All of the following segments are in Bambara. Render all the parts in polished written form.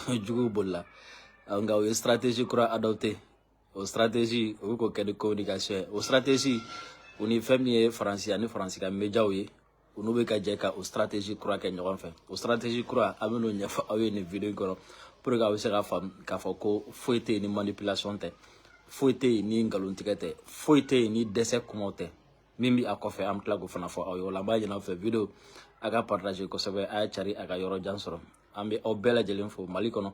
Juguw bolila, nka u ye stratégie kura adopté. O stratégie, u bɛ k'o kɛ ni communication ye. O stratégie, u ni fɛn min ye Faransi ani Faransi ka médiaw ye, u n'u bɛ ka jɛ ka o stratégie kura kɛ ɲɔgɔn fɛ. O stratégie kura, an bɛ n'o ɲɛfɔ aw ye nin vidéo in kɔnɔ pour que aw bɛ se ka faamu k'a fɔ ko foyi tɛ yen ni manipulation tɛ, foyi tɛ yen ni nkalontigɛ tɛ, foyi tɛ yen ni dɛsɛ kumaw tɛ. Min bɛ a kɔfɛ, an bɛ tila k'o fana fɔ aw ye. O la, an b'a ɲini aw fɛ, vidéo a ka partager kosɛbɛ, a y'a cari a ka yɔrɔ jan sɔrɔ. An bɛ aw bɛɛ lajɛlen fo. Mali kɔnɔ,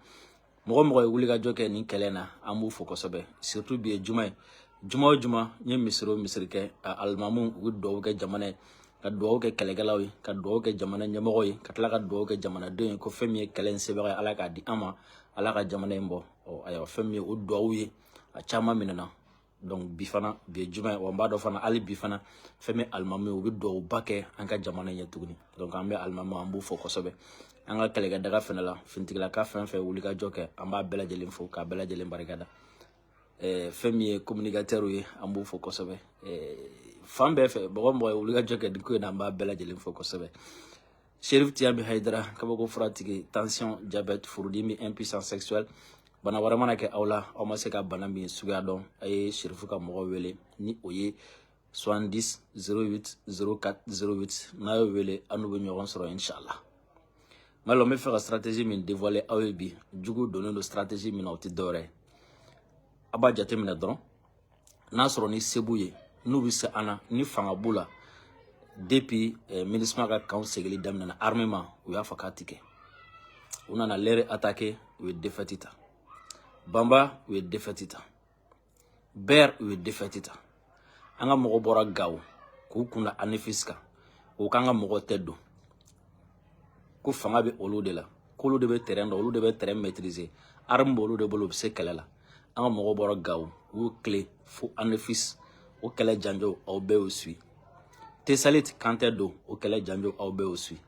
mɔgɔ mɔgɔ ye wulikajɔ kɛ nin kɛlɛ na, an b'u fo kosɛbɛ. Surtout bi ye juma ye. Juma o juma, n ye misiri o misiri kɛ, a alimamu u bɛ dugawu kɛ jamana ye, ka dugawu kɛ kɛlɛkɛlaw ye, ka dugawu kɛ jamana ɲɛmɔgɔw ye, ka tila ka dugawu kɛ jamanadenw ye, ko fɛn min ye kɛlɛ in sebaga ye, Ala k'a di an ma, Ala ka jamana in bɔ. Ɔ ayiwa, fɛn min ye o dugawu ye, a caman minɛna. Donc bi fana, bi ye juma ye wa, n b'a dɔn fana hali bi fana, fɛn min alimami, u bɛ duwawuba kɛ an ka jamana ɲɛ tuguni. Donc an bɛ alimami, an b'u fo kosɛbɛ. An ka kɛlɛkɛdaga fɛnɛ la, finitigilaka fɛn fɛn wulikajɔ kɛ, an b'a bɛɛ lajɛlen fo k'a bɛɛ lajɛlen barikada. Fɛn min ye communicateur ye, an b'u fo kosɛbɛ. Fan bɛɛ fɛ, mɔgɔ mɔgɔ ye wulikajɔ kɛ nin ko in na, an b'a bɛɛ lajɛlen fo kosɛbɛ. Chérif Tiambi Haidara, kabako furatigi, tension, diabète, furudimi, impuissance sexuelle, bana wɛrɛ mana kɛ aw la, aw ma se ka bana min suguya dɔn, a ye Chérifu ka mɔgɔw wele ni o ye 70 08 04 08. N'a y'o wele, an n'u bɛ ɲɔgɔn sɔrɔ inshallah. Malo, n bɛ fɛ ka stratégie min dévoiler aw ye bi, jugu donnen don stratégie min na, o tɛ dɔwɛrɛ ye. A b'a jateminɛ dɔrɔn, n'a sɔrɔ ni se b'u ye, n'u bɛ se an na, ni fanga b'u la. Depuis MINUSMA ka camp segili daminɛna armement, u y'a fɔ k'a ti kɛ. U nana lɛrɛ attaquer, u ye défaite ta. Banba, u ye défaite ta. Ber, u ye défaite ta. An ka mɔgɔ bɔra Gawo k'u kunda Anefis kan, o k'an ka mɔgɔ tɛ don, ko fanga bɛ olu de la, k'olu de bɛ terrain dɔn, olu de bɛ terrain maîtriser, arme b'olu de bolo, u bɛ se kɛlɛ la. An ka mɔgɔ bɔra Gawo, u y'u tile fo Anefis. O kɛlɛ janjo, aw bɛɛ y'o suit. Tesalit kan tɛ don, o kɛlɛ janjo, aw bɛɛ y'o suit.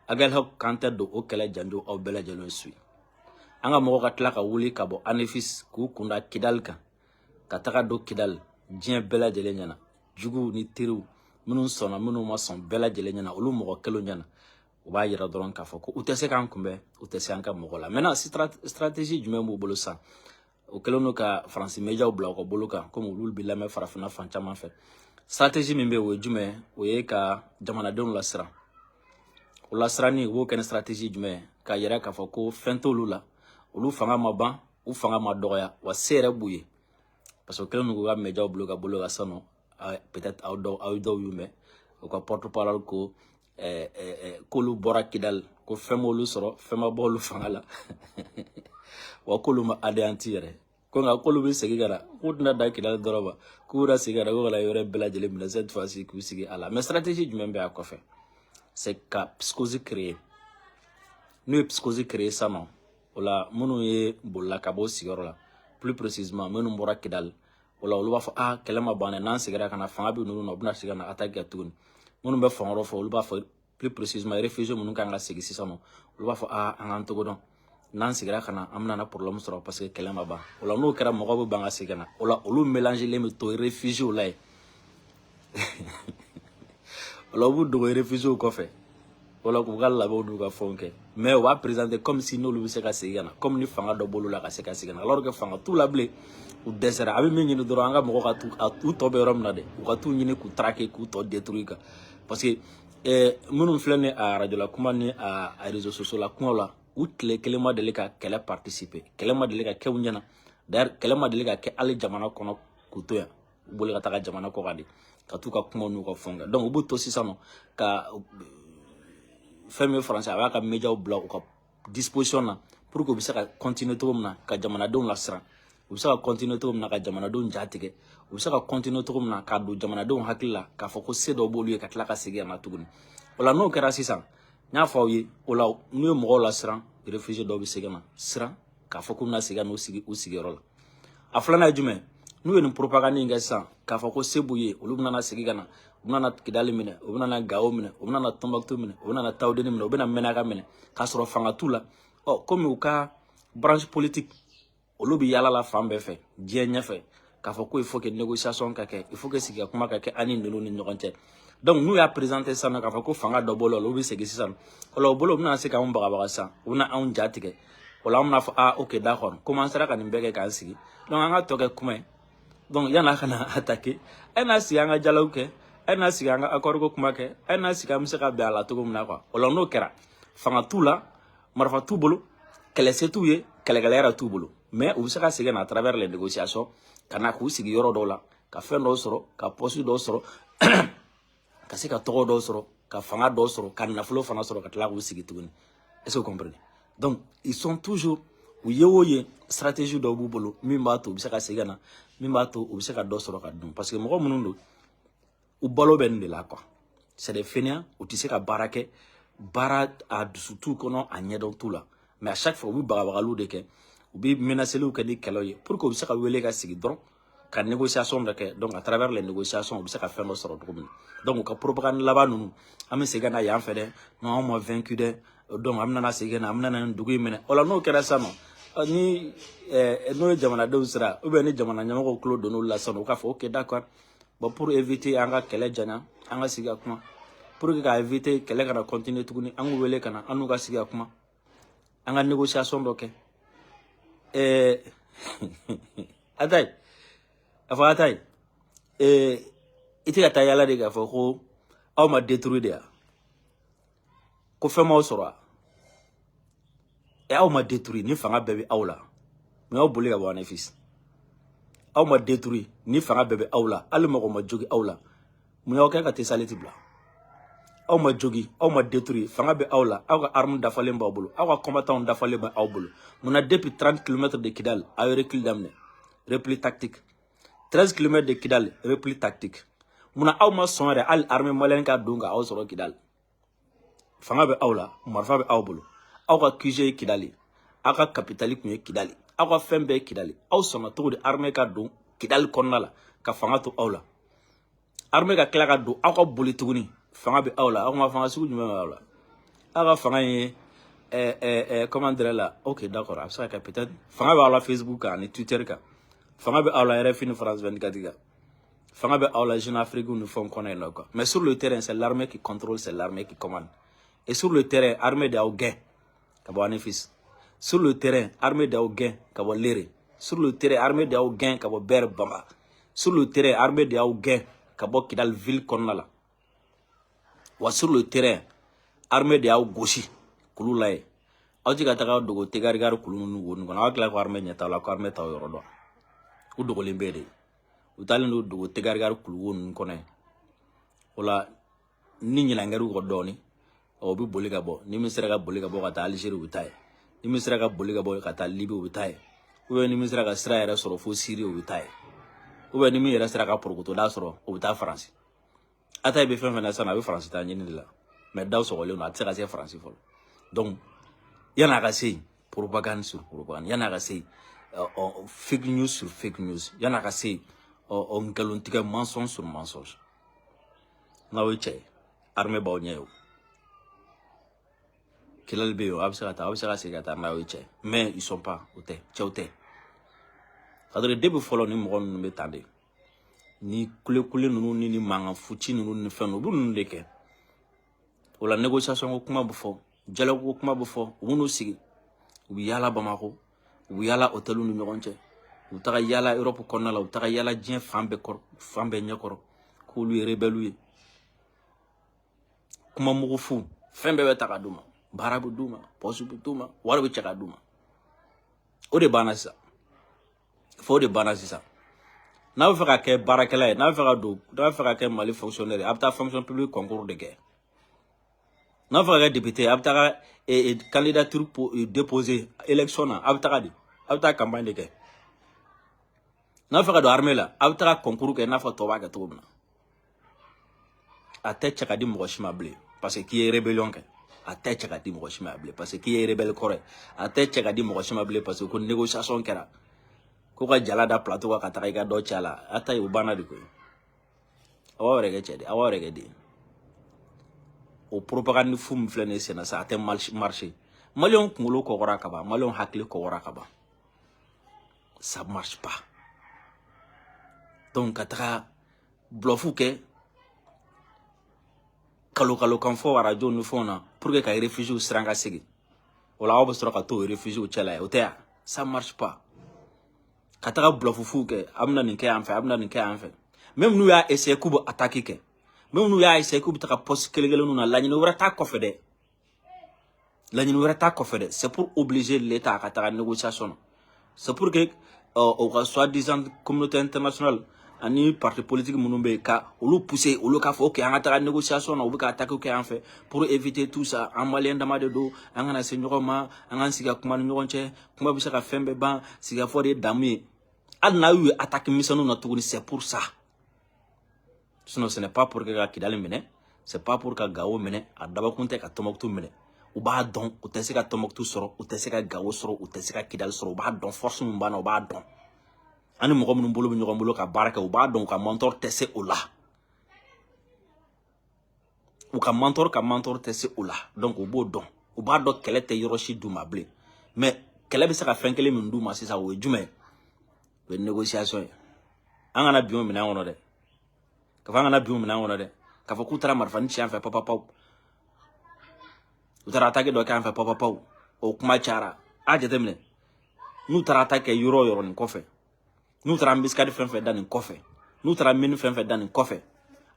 Agalhok kan tɛ don, o kɛlɛ janjo, aw bɛɛ lajɛlen suit. An ka mɔgɔ ka tila ka wuli ka bɔ Anefis k'u kunda Kidali kan, ka taga don Kidali, diɲɛ bɛɛ lajɛlen ɲɛna, juguw ni teriw, minnu sɔnna, minnu ma sɔn, bɛɛ lajɛlen ɲɛna, olu mɔgɔ kelenw ɲɛna. U b'a yira dɔrɔn k'a fɔ ko u tɛ se k'an kunbɛn, u tɛ se an ka mɔgɔ la. Maintenant, stratégie jumɛn b'u bolo sisan? O kɛlen don ka Faransi médiaw bila u ka bolo kan, komi olu bɛ lamɛn farafinna fan caman fɛ. Stratégie min bɛ yen, o ye jumɛn? O ye ka jamanadenw lasiran. O lasiranni, u b'o kɛ ni stratégie jumɛn ye? K'a yira k'a fɔ ko fɛn t'olu la, olu fanga ma ban, u fanga ma dɔgɔya, wa se yɛrɛ b'u ye, parce que o kɛlen don k'u ka médiaw bila u ka bolo kan sisan nɔ. Peut-être aw dɔw y'u mɛn, u ka porte parole ko k'olu bɔra Kidali, ko fɛn m'olu sɔrɔ, fɛn ma bɔ olu fanga la, wa k'olu ma anéanti yɛrɛ, ko nka k'olu bɛ segin ka na, k'u tɛna da Kidali dɔrɔn ma, k'u bɛna segin ka na, ko ka na yɔrɔ bɛɛ lajɛlen minɛ cette fois-ci, k'u sigi a la. Mais stratégie jumɛn bɛ a kɔfɛ? C'est ka psychose créer. N'u ye psychose créer sisan nɔ, o la minnu ye bolila ka bɔ o sigiyɔrɔ la, plus précisément minnu bɔra Kidali, o la olu b'a fɔ: ah, kɛlɛ ma ban dɛ, n'an seginna ka na, fanga bɛ ninnu na, u bɛna segin ka na attaque kɛ tuguni. Minnu bɛ fan wɛrɛ fɛ, olu b'a fɔ, plus précisément réfugiés minnu kan ka segin sisan nɔ, olu b'a fɔ: ah, an k'an togo dɔn, n'an seginna ka na, an bɛna na problème sɔrɔ, parce que kɛlɛ ma ban. O la n'o kɛra, mɔgɔw bɛ ban ka segin ka na. O la olu mélangelen bɛ to réfugiés la yen. O la u b'u dogo réfugiés kɔfɛ, o la k'u ka labɛnw n'u ka fɛnw kɛ. Mais u b'a présenter comme si n'olu bɛ se ka segin ka na, comme ni fanga dɔ b'olu la ka se ka segin ka na, alors que fanga t'u la bilen, u dɛsɛra. A bɛ min ɲini dɔrɔn, an ka mɔgɔ ka t'u u tɔ bɛ yɔrɔ min na dɛ, u ka t'u ɲini k'u traquer, k'u tɔ détruire kan, parce que minnu filɛ ni a radio la kuma ni a réseaux sociaux la kumaw la, u tile kelen ma deli ka kɛlɛ participer, kɛlɛ ma deli ka kɛ u ɲɛna. D'ailleurs, kɛlɛ ma deli ka kɛ hali jamana kɔnɔ k'u to yan, u boli ka taga jamana kɔ kan de ka t'u ka kumaw n'u ka fɛnw kɛ. Donc u b'u to sisan nɔ ka fɛn min ye Faransi, a b'a ka médiaw bila u ka disposition na pour que u bɛ se ka continuer cogo min na ka jamanadenw lasiran, u bɛ se ka continuer cogo min na ka jamanadenw ja tigɛ, u bɛ se ka continuer cogo min na k'a don jamanadenw hakili la k'a fɔ ko se dɔ b'olu ye, ka tila ka segin ka na tuguni. O la n'o kɛra sisan, n y'a fɔ aw ye, o la n'u ye mɔgɔw lasiran, réfugié dɔw bɛ segin ka na, siran k'a fɔ k'u bɛna segin ka n'u sigi u sigiyɔrɔ la. A filanan ye jumɛn? N'u ye nin propagande in kɛ sisan k'a fɔ ko se b'u ye, olu bɛna segin ka na, u bɛna Kidali minɛ, u bɛna Gawo minɛ, u bɛna Tombouctou minɛ, u bɛna Tawudeni minɛ, u bɛna Menaka minɛ, k'a sɔrɔ fanga t'u la. Ɔ komi u ka branche politique, olu bɛ yaala la fan bɛɛ fɛ diɲɛ ɲɛfɛ k'a fɔ ko il faut que négociation ka kɛ, il faut que sigi ka kuma ka kɛ an ni ninnu ni ɲɔgɔn cɛ. Donc n'u y'a présenter sisan k'a fɔ ko fanga dɔ b'o la, olu bɛ segin sisan. O la u bolo, u bɛna se k'anw bagabaga sisan, u bɛna anw ja tigɛ. O la, an bɛna fɔ: ah ok, d'accord, komi an sera ka nin bɛɛ kɛ k'an sigi, donc an ka tɔ kɛ kuma ye. Donc yan'a ka na attaquer, a ye n'a sigi an ka dialogue kɛ, a ye n'a sigi an ka accord ko kuma kɛ, a ye n'a sigi an bɛ se ka bɛn a la cogo min na quoi. O la, n'o kɛra, fanga t'u la, marifa t'u bolo, kɛlɛ se t'u ye, kɛlɛkɛla yɛrɛ t'u bolo, mais u bɛ se ka segin na à travers les négociations, ka na k'u sigi yɔrɔ dɔw la, ka fɛn dɔw sɔrɔ, ka poste dɔw sɔrɔ, ka se ka tɔgɔ dɔw sɔrɔ, ka fanga dɔw sɔrɔ, ka nafolo fana sɔrɔ, ka tila k'u sigi tuguni. Est-ce que vous comprenez? Donc ils sont toujours, u ye o ye, stratégie dɔw b'u bolo min b'a to u bɛ se ka segin ka na, min b'a to u bɛ se ka dɔ sɔrɔ ka dun, parce que mɔgɔ minnu don, u balo bɛ nin de la quoi. C'est des fainéants, u tɛ se ka baara kɛ, baara a dusu t'u kɔnɔ, a ɲɛdɔn t'u la, mais à chaque fois u bɛ bagabagaliw de kɛ, u bɛ menaceliw kɛ ni kɛlɛw ye pour que u bɛ se ka wele ka sigi dɔrɔn ka négociation dɔ kɛ. Donc à travers les négociations, u bɛ se ka fɛn dɔ sɔrɔ cogo min na. Donc u ka propagande laban ninnu, an bɛ segin ka na yan fɛ dɛ, non, anw ma vaincu dɛ, donc an bɛna segin ka na, an bɛna nin dugu in minɛ. O la, n'o kɛra sisan nɔ, ni n'o ye jamanadenw sera ou bien ni jamana ɲɛmɔgɔw tulo donn'olu la sisan, u k'a fɔ: ok, d'accord, bon, pour éviter an ka kɛlɛ janya, an ka sigi ka kuma, pour que ka éviter kɛlɛ kana continuer tuguni, an k'u wele ka na, an n'u ka sigi ka kuma, an ka négociation dɔ kɛ. Atayi, a fɔ Atayi, i tɛ ka taa yala de k'a fɔ ko aw ma détruire de ya, ko fɛn m'aw sɔrɔ wa? Aw ma détruire ni fanga bɛɛ bɛ aw la, mais aw boli ka bɔ Anefis. Aw ma détruire ni fanga bɛɛ bɛ aw la, hali mɔgɔ ma jogi aw la, mun y'aw kɛ ka Tesaliti bila? Aw ma jogi, aw ma détruire, fanga bɛ aw la, aw ka arme dafalen b'aw bolo, aw ka combattants dafalen bɛ aw bolo. Munna depuis 30 km de Kidal, aw ye recul daminɛ, repli tactique? 13 km de Kidal, repli tactique. Munna aw ma sɔn yɛrɛ hali armée malienne ka don ka aw sɔrɔ Kidal? Fanga bɛ aw la, marifa bɛ aw bolo, aw ka QG ye Kidali, aw ka capitale kun ye Kidali, aw ka fɛn bɛɛ ye Kidali. Aw sɔnna cogo di armée ka don Kidali kɔnɔna la ka fanga to aw la, armée ka tila ka don aw ka boli tuguni? Fanga bɛ aw la, aw ma fanga sugu jumɛn bɛ aw la? Aw ka fanga ye ɛ ɛ ɛ comment dirais la? Ok, d'accord, a bɛ se ka kɛ peut-être fanga bɛ aw la Facebook kan ani Twitter kan, fanga bɛ aw la RFI ni France 24 kan, fanga bɛ aw la Jeune Afrique ni fɛnw kɔnɔ yen nɔ quoi. Mais sur le terrain, c'est l'armée qui contrôle, c'est l'armée qui commande. Et sur le terrain, armée de y'aw gɛn ka bɔ Anefis. Sur le terrain, armée de y'aw gɛn ka bɔ Lere. Sur le terrain, armée de y'aw gɛn ka bɔ Ber Bamba. Sur le terrain, armée de y'aw gɛn ka bɔ Kidal ville kɔnɔna la. Wa sur le terrain, armée de y'aw gosi kulu la ye. Aw ti ka taga dogo Tegarigari kulu ninnu wo ninnu kɔnɔ, aw tila ko armée ɲɛ t'aw la, ko armée t'aw yɔrɔ dɔn. U dogolen bɛ de, u taalen don dogo Tegarigari kulu wo ninnu kɔnɔ yen. O la, ni ɲinɛnkɛr'u kɔ dɔɔni, o bɛ boli ka bɔ. Ni min sera ka boli ka bɔ ka taa Algérie, u bɛ taa yen. Ni min sera ka boli ka bɔ ka taa Libye, u bɛ taa yen. Ou bien ni min sera ka sira yɛrɛ sɔrɔ fo Syrie, u bɛ taa yen. Ou bien ni min yɛrɛ sera ka porokotoda sɔrɔ, u bɛ taa Faransi. Ata bɛ fɛn fɛn na sisan, a bɛ Faransi ta ɲini de la, mais daw sɔgɔlen don, a tɛ se ka se Faransi fɔlɔ. Donc yan'a ka se yen, propagande sur propagande. Yan'a ka se yen, fake news sur fake news. Yan'a ka se yen, nkalontigɛ, mensonge sur mensonge. N'aw ye cɛ ye, armée b'aw ɲɛ o, Kidali bɛ yen, a bɛ se ka taa, aw bɛ se ka segin ka taa n'aw ye cɛ. Mais ils sont pas, o tɛ, cɛw tɛ. C'est à dire, depuis fɔlɔ, ni mɔgɔ ninnu bɛ tan de, ni kulekule ninnu ni mankan fuci ninnu ni fɛn ninnu, u bɛ ninnu de kɛ. O la, négociation ko kuma bɛ fɔ, dialogue ko kuma bɛ fɔ, u b'u sigi, u bɛ yaala Bamakɔ, u bɛ yaala hôteliw ni ɲɔgɔn cɛ, u bɛ taga yaala Europe kɔnɔna la, u bɛ taga yaala diɲɛ fan bɛɛ kɔrɔ, fan bɛɛ ɲɛkɔrɔ, k'olu ye rebelle ye. Kuma mugu fu, fɛn bɛɛ bɛ ta ka d'u ma, baara bɛ d'u ma, poste bɛ d'u ma, wari bɛ cɛ ka d'u ma. O de banna sisan, fo o de banna sisan. N'a bɛ fɛ ka kɛ baarakɛla ye, n'a bɛ fɛ ka don, n'a bɛ fɛ ka kɛ Mali fonctionnaire ye, a bɛ taa fonction publique concours de kɛ. N'a bɛ fɛ ka kɛ député, a bɛ taga candidature déposer élection na, a bɛ taga de, a bɛ taa campagne de kɛ. N'a bɛ fɛ ka don armée la, a bɛ taga concours kɛ i n'a fɔ tɔw b'a kɛ cogo min na. A tɛ cɛ ka di mɔgɔ si ma bilen parce que k'i ye rébellion kɛ. A tɛ cɛ ka di mɔgɔ si ma bilen parce que k'i ye rebelle kɔrɔ ye. A tɛ cɛ ka di mɔgɔ si ma bilen parce que ko négociation kɛra, ko ka jala da plateau kan ka taga i ka dɔ ci a la. A ta ye, o banna de koyi. Aw b'aw yɛrɛ kɛ cɛ de, aw b'aw yɛrɛ kɛ den. O propagande fu min filɛ nin ye senna sa, a tɛ marcher. Maliyɛnw kunkolo kɔgɔra ka ban, maliyɛnw hakili kɔgɔra ka ban, ça marche pas. Donc ka taga bluff kɛ, kalo kalo kan fɔ arajo ni fɛnw na pour que ka réfugiés siran ka segin. O la, aw bɛ sɔrɔ ka t'o réfugiés cɛla ye, o tɛ yan? Ça marche pas. Ka taga bluff kɛ, a bɛna nin kɛ yan fɛ, a bɛna nin kɛ yan fɛ. Même n'u y'a essayer k'u bɛ attaque kɛ, même n'u y'a essayer k'u bɛ taga poste kelen kelenninw na, laɲini wɛrɛ t'a kɔfɛ dɛ, laɲini wɛrɛ t'a kɔfɛ dɛ. C'est pour obliger l'État ka taga négociation na. C'est pour que o ka soi-disant communauté internationale ani parti politique minnu bɛ yen, ka olu pousser, olu k'a fɔ ok, an ka taga négociation na, u bɛ ka attaque kɛ yan fɛ. Pour éviter tout ça, an Malien dama de don, an kana se ɲɔgɔn ma, an k'an sigi ka kuma ni ɲɔgɔn cɛ, kuma bɛ se ka fɛn bɛɛ ban, sigikafɔ de ye damu ye. Hali n'a y'u ye attaque misɛnninw na tuguni, c'est pour ça. Sinon, ce n'est pas pour que ka Kidali minɛ, c'est pas pour ka Gawo minɛ, a dabakun tɛ ka Tɔnbɔkutu minɛ. U b'a dɔn u tɛ se ka Tɔnbɔkutu sɔrɔ, u tɛ se ka Gawo sɔrɔ, u tɛ se ka Kidali sɔrɔ. U b'a dɔn force min b'an na, u b'a dɔn an ni mɔgɔ minnu bolo bɛ ɲɔgɔn bolo ka baara kɛ, u b'a dɔn u ka mentor tɛ se o la, u ka mentor ka mentor tɛ se o la. Donc u b'o dɔn, u b'a dɔn kɛlɛ tɛ yɔrɔ si d'u ma bilen. Mais kɛlɛ bɛ se ka fɛn kelen min d'u ma sisan, o ye jumɛn ye? O ye négociation ye. An kana bin o minɛn kɔnɔ dɛ, ka fɔ an kana bin o minɛn kɔnɔ dɛ, k'a fɔ k'u taara marifa ni ci an fɛ papapaw, u taara attaque dɔ kɛ an fɛ papapaw, o kuma cayara. A jateminɛ, n'u taara attaque kɛ yɔrɔ o yɔrɔ nin kɔfɛ, n'u taara embuscade fɛn fɛn da nin kɔfɛ, n'u taara mine fɛn fɛn da nin kɔfɛ,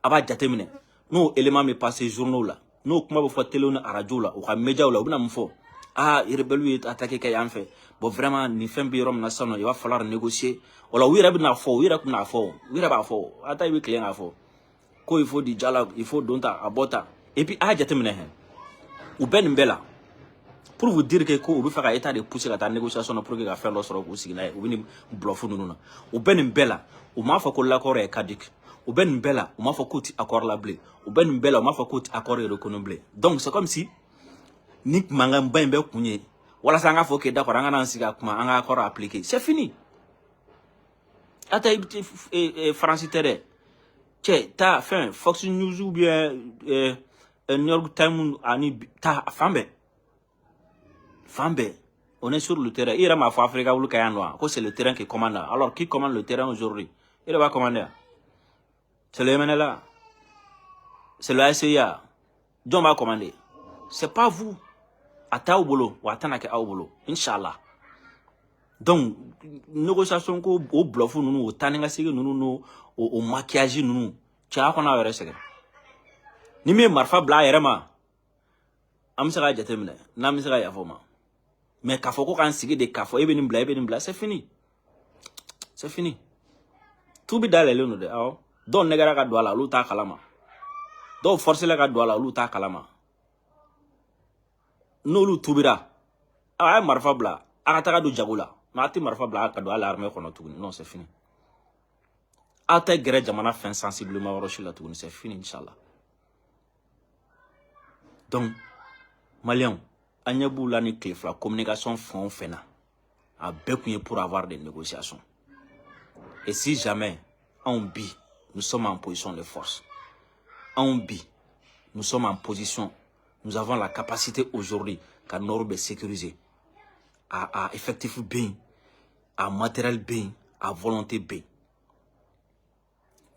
a b'a jateminɛ n'o élément bɛ passer journaux la, n'o kuma bɛ fɔ télé ni radio la, u ka médiaw la, u bɛna mun fɔ? Ah, rebelle ye attaque kɛ yan fɛ. Bon, vraiment, nin fɛn bɛ yɔrɔ min na sisan nɔ, il va falloir négocier. O la, u yɛrɛ bɛna fɔ, u yɛrɛ bɛna fɔ, u yɛrɛ b'a fɔ, a ta i bɛ tilen k'a fɔ ko il faut du dialogue, il faut don ta a bɔ ta. Et puis a y'a jateminɛ hɛn, u bɛ nin bɛɛ la pour vous dire que ko u bɛ fɛ ka État de pousser ka taa négociation na pour que ka fɛn dɔ sɔrɔ k'u sigi n'a ye. U bɛ nin bluff ninnu na, u bɛ nin bɛɛ la, u m'a fɔ ko l'accord est caduc. U bɛ nin bɛɛ la, u m'a fɔ k'u ti accord la bilen. U bɛ nin bɛɛ la, u m'a fɔ k'u ti accord reconnu bilen. Donc c'est comme si ni mankanba in bɛ kun ye walasa an k'a fɔ ok, d'accord, an ka n'an sigi ka kuma, an ka accord appliquer, c'est fini. A tɛ Faransi tɛ dɛ, cɛ, taa fɛn Fox News ou bien New York Times ani ta fan bɛɛ, fan bɛɛ, on est sur le terrain. I yɛrɛ m'a fɔ Afrika wuli ka yan nɔ ko c'est le terrain qui commande. Alors qui commande le terrain aujourd'hui? I yɛrɛ b'a commander? C'est le MNLA, c'est le ACIA, jɔn b'a commander? C'est pas vous. A t'aw bolo wa a tɛna kɛ aw bolo, inchallah. Donc négociation ko, o bluff ninnu, o taa ni ka segin ninnu, n'o o maquillage ninnu, cɛ, a kɔnɔ aw yɛrɛ sɛgɛn. Ni min ye marifa bila a yɛrɛ ma, an bɛ se k'a jateminɛ n'an bɛ se ka yafa o ma. Mais k'a fɔ ko k'an sigi de k'a fɔ e bɛ nin bila, e bɛ nin bila, c'est fini, c'est fini. Tubi dayɛlɛlen don dɛ, awɔ. Dɔw nɛgɛra ka don a la, olu t'a kalama. Dɔw forcé la ka don a la, olu t'a kalama. N'olu tubira, a ye marifa bila, a ka taga don jago la. Mais a tɛ marifa bila ka don hali armée kɔnɔ tuguni. Non, c'est fini. Aw tɛ gɛrɛ jamana fɛn sensiblement yɔrɔ si la tuguni, c'est fini, inchallah. Donc Maliyɛnw, an ɲɛ b'u la ni tile 2 communication fɛn o fɛn na, a bɛɛ kun ye pour avoir des négociations. Et si jamais anw bi, nous sommes en position de force, anw bi, nous sommes en position, nous avons la capacité aujourd'hui ka nord bɛ sécuriser. A effectif bɛ yen, a matériel bɛ yen, a volonté bɛ yen.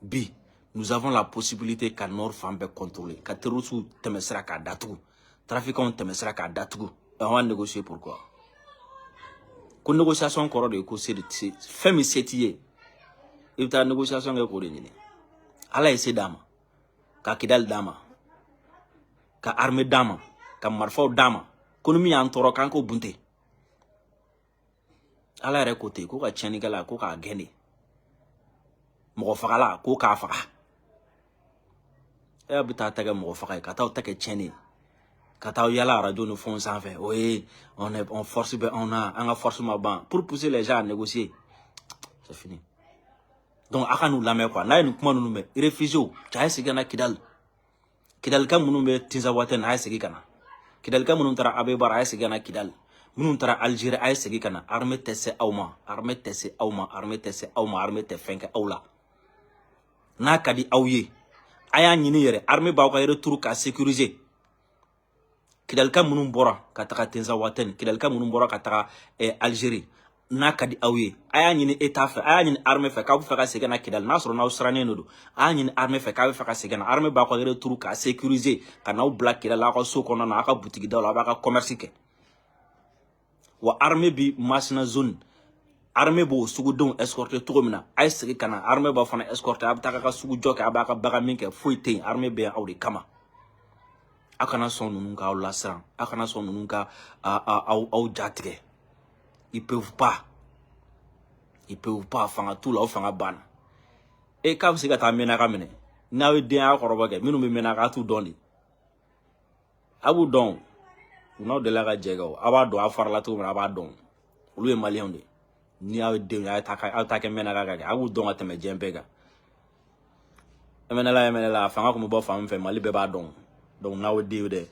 Bi, nous avons la possibilité ka nord fan bɛɛ contrôler, ka terroristes tɛmɛsira k'a datugu, trafiquants tɛmɛsira k'a datugu. On va négocier pourquoi? Ko négociation kɔrɔ de ye ko se de se fɛn min se t'i ye, i bɛ taa négociation kɛ k'o de ɲini. Ala ye se d'a ma, ka Kidali d'a ma, ka armée d'a ma, ka marifaw d'a ma, ko ni min y'an tɔɔrɔ k'an k'o bunte. Ala yɛrɛ ko ten ko ka tiɲɛnikɛla ko k'a gɛn de, mɔgɔ fagala ko k'a faga. E bɛ taa ta kɛ mɔgɔ faga ye, ka taa ta kɛ tiɲɛni ye, ka taa yala arajo ni fɛnw sanfɛ, o ye on est on force bɛ anw na, an ka force ma ban, pour pousser les gens à négocier, c'est fini. Donc a ka n'u lamɛn quoi. N'a ye nin kuma ninnu mɛn, réfugiés cɛ, a ye segin ka na Kidali. Kidalika minnu bɛ Tinzawatɛn, a ye segin ka na. Kidalika minnu taara Abebara, a ye segin ka na Kidali. Minnu taara Algérie, a ye segin ka na. Armée tɛ se aw ma, armée tɛ se aw ma, armée tɛ se aw ma, armée tɛ fɛn kɛ aw la. N'a ka di aw ye, a y'a ɲini yɛrɛ, armée b'aw ka retour k'a sécuriser. Kidalika minnu bɔra ka taga Tinzawatɛn, Kidalika minnu bɔra ka taga Algérie, n'a ka di aw ye, a y'a ɲini État fɛ, a y'a ɲini armée fɛ k'aw bɛ fɛ ka segin ka na Kidali. N'a sɔrɔ n'aw sirannen de don, a y'a ɲini armée fɛ k'a bɛ fɛ ka segin ka na. Armée b'aw ka retour k'a sécuriser, ka n'aw bila Kidali, aw ka so kɔnɔna na, aw ka butigi daw la, aw b'a ka commerce kɛ. Wa armée bi Masina zone, armée b'o sugudenw escorter cogo min na, a ye segin ka na, armée b'a fana escorter. A bɛ taa ka sugujɔ kɛ, a b'a ka bagan min kɛ, foyi tɛ yen. Armée bɛ yan aw de kama. A kana sɔn ninnu k'aw lasiran, a kana sɔn ninnu ka aw ja tigɛ. Ils peuvent pas, ils peuvent pas. Fanga t'u la, o fanga banna. E k'a bɛ se ka taa Menaka minɛ n'aw ye denya kɔrɔbɔ kɛ. Minnu bɛ Menaka, a t'u dɔn de, a b'u dɔn. U n'aw delila ka jɛ kɛ o, a b'a dɔn. A farala cogo min na, a b'a dɔn. Olu ye maliyɛnw de ye. Ni aw ye denw ye, a ye taa, aw ta kɛ Menaka ka kɛ, a b'u dɔn ka tɛmɛ diɲɛ bɛɛ kan. MNLA, MNLA, a fanga kun bɛ bɔ fan min fɛ, Mali bɛɛ b'a dɔn. Donc n'aw ye den ye dɛ,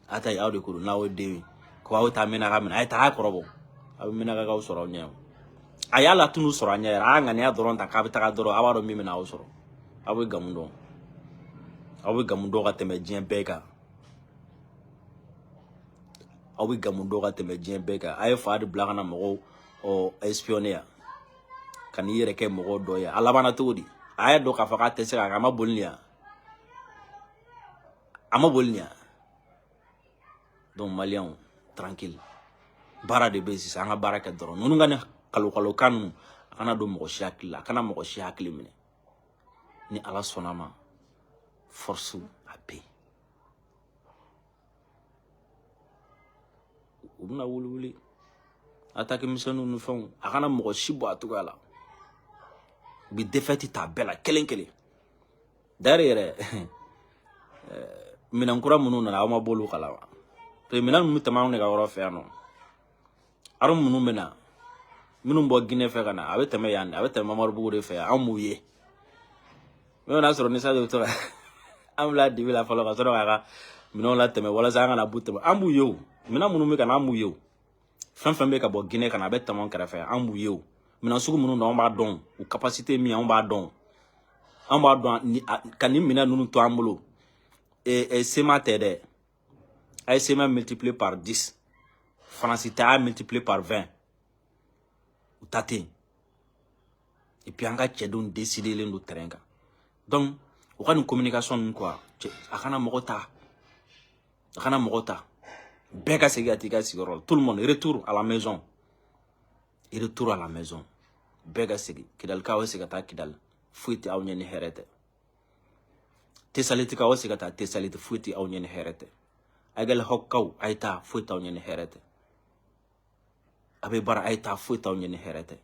a ta ye aw de ko don. N'aw ye den ye ko aw taa Menaka minɛ, a ye taa, a ye kɔrɔbɔ, a bɛ Menakakaw sɔrɔ aw ɲɛ. A y'a latunu sɔrɔ a ɲɛ yɛrɛ, a y'a ŋaniya dɔrɔn ta k'a bɛ taga dɔrɔn, a b'a dɔn min bɛ n'aw sɔrɔ. Aw bɛ gamu dɔn, aw bɛ gamu dɔn ka tɛmɛ diɲɛ bɛɛ kan. Aw bɛ gamu dɔn ka tɛmɛ diɲɛ bɛɛ kan. A ye fa de bila ka na mɔgɔw ɔ espionner yan, ka n'i yɛrɛ kɛ mɔgɔw dɔ ye. A labanna cogo di? A y'a dɔn k'a fɔ k'a tɛ se k'a kɛ, a ma boli nin yan, a ma boli nin yan. Donc maliyɛnw, tranquille, baara de bɛ yen sisan, an ka baara kɛ dɔrɔn. Ninnu ka nin kalo kalo kan ninnu, a kana don mɔgɔ si hakili la, a kana mɔgɔ si hakili minɛ. Ni Ala sɔnna ma, force a bɛ yen. U bɛna wuli wuli attaque misɛnninw ni fɛnw, a kana mɔgɔ si bɔ a cogoya la. U bɛ défaite ta bɛɛ la kelen kelen. D'ailleurs yɛrɛ, minɛn kura minnu nana, aw ma bɔ olu kalama, parce que minɛn ninnu bɛ tɛmɛ anw de ka yɔrɔ fɛ yan nɔ. Arme minnu bɛ na, minnu bɔ Guinée fɛ ka na, a bɛ tɛmɛ yan de, a bɛ tɛmɛ Mamaribugu de fɛ yan. Anw b'u ye mɛ n'a sɔrɔ ni sa de bɛ to ka an bila dibi la fɔlɔ ka sɔrɔ k'a ka minɛnw latɛmɛ walasa an kana bu tɛmɛ. An b'u ye o, minɛn minnu bɛ ka na, an b'u ye o. Fɛn fɛn bɛ ka bɔ Guinée ka na, a bɛ tɛmɛ anw kɛrɛfɛ, an b'u ye o. Minɛn sugu minnu don, an b'a dɔn. U capacité min, anw b'a dɔn, an b'a dɔn. Ka nin minɛn ninnu to an bolo, CMA tɛ dɛ. A ye CMA multiplier par 10, Faransi tɛ, a y'a multiplier par 20, u ta tɛ yen. Et puis an ka cɛdenw décidelen don terrain kan. Donc u ka nin communication ninnu quoi, a kana mɔgɔ ta, a kana mɔgɔ ta. Bɛɛ ka segin ka t'i ka sigiyɔrɔ la. Tout le monde, retour à la maison, retour à la maison. Bɛɛ ka segin. Kidalikaw bɛ segin ka taa Kidali, foyi tɛ aw ɲɛ ni hɛrɛ tɛ. Tesalitikaw bɛ segin ka taa Tesaliti, foyi tɛ aw ɲɛ ni hɛrɛ tɛ. Aguelhokkaw, a ye taa, foyi t'aw ɲɛ ni hɛrɛ tɛ. A bɛ baara, a ye taa, foyi t'aw ɲɛ ni hɛrɛ tɛ.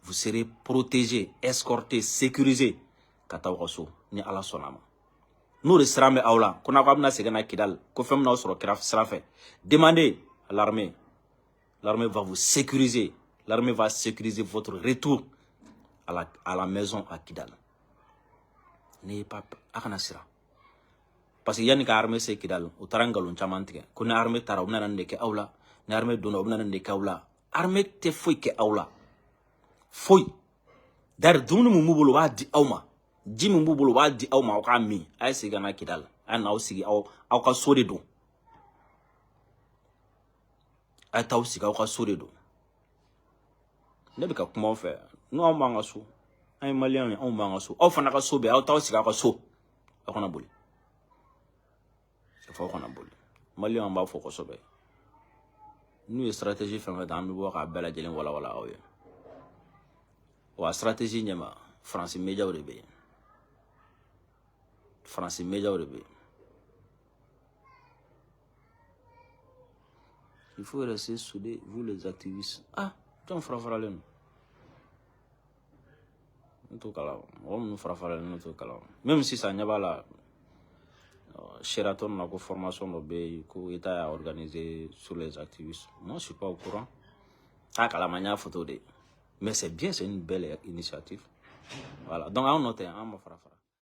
Vous serez protégés, escortés, sécurisés ka taa aw ka so ni Ala sɔnna a ma. N'o de siran bɛ aw la ko n'a ko a bɛna segin na Kidali, ko fɛn bɛna aw sɔrɔ kira sira fɛ, demandez à l'armée. L'armée va vous sécuriser, l'armée va sécuriser votre retour à la maison à Kidal. N'ayez pas, a kana siran, parce que yanni ka armée se Kidal, u taara nkalon caman tigɛ ko ni armée taara, u bɛna nin de kɛ aw la, ni armée donna, u bɛna nin de kɛ aw la. Armée tɛ foyi kɛ aw la, foyi. D'ailleurs, dumuni mun b'u bolo, u b'a di aw ma. Ji min b'u bolo, u b'a di aw ma, aw k'a min. A ye segin ka na Kidal, a ye n'aw sigi aw ka so de don. A ye t'aw sigi aw ka so de don. Ne bɛ ka kuma aw fɛ, n'o anw b'an ka so, an ye maliyɛnw ye, anw b'an ka so, aw fana ka so bɛ, aw t'aw sigi aw ka so, aw kana boli. Fɔ aw kana boli. Maliyɛnw b'a fɔ kosɛbɛ, n'u ye stratégie fɛn fɛn ta, an bɛ bɔ k'a bɛɛ lajɛlen walawala aw ye. Wa stratégie ɲɛma, Faransi médiaw de bɛ yen, Faransi médiaw de bɛ yen. Il faut rester soudés, vous les activistes. Ah, jɔn fara faralen don? Ne t'o kalama. Mɔgɔ minnu fara faralen, ne t'o kalama. Même sisan, ɲɛ b'a la Sheraton na ko formation dɔ bɛ yen ko État y'a organisé sur les activistes. Moi, je suis pas au courant. A kalama, n y'a photo de. Mais c'est bien, c'est une belle initiative. Voilà. Donc anw nɔ tɛ, an ma fara fara.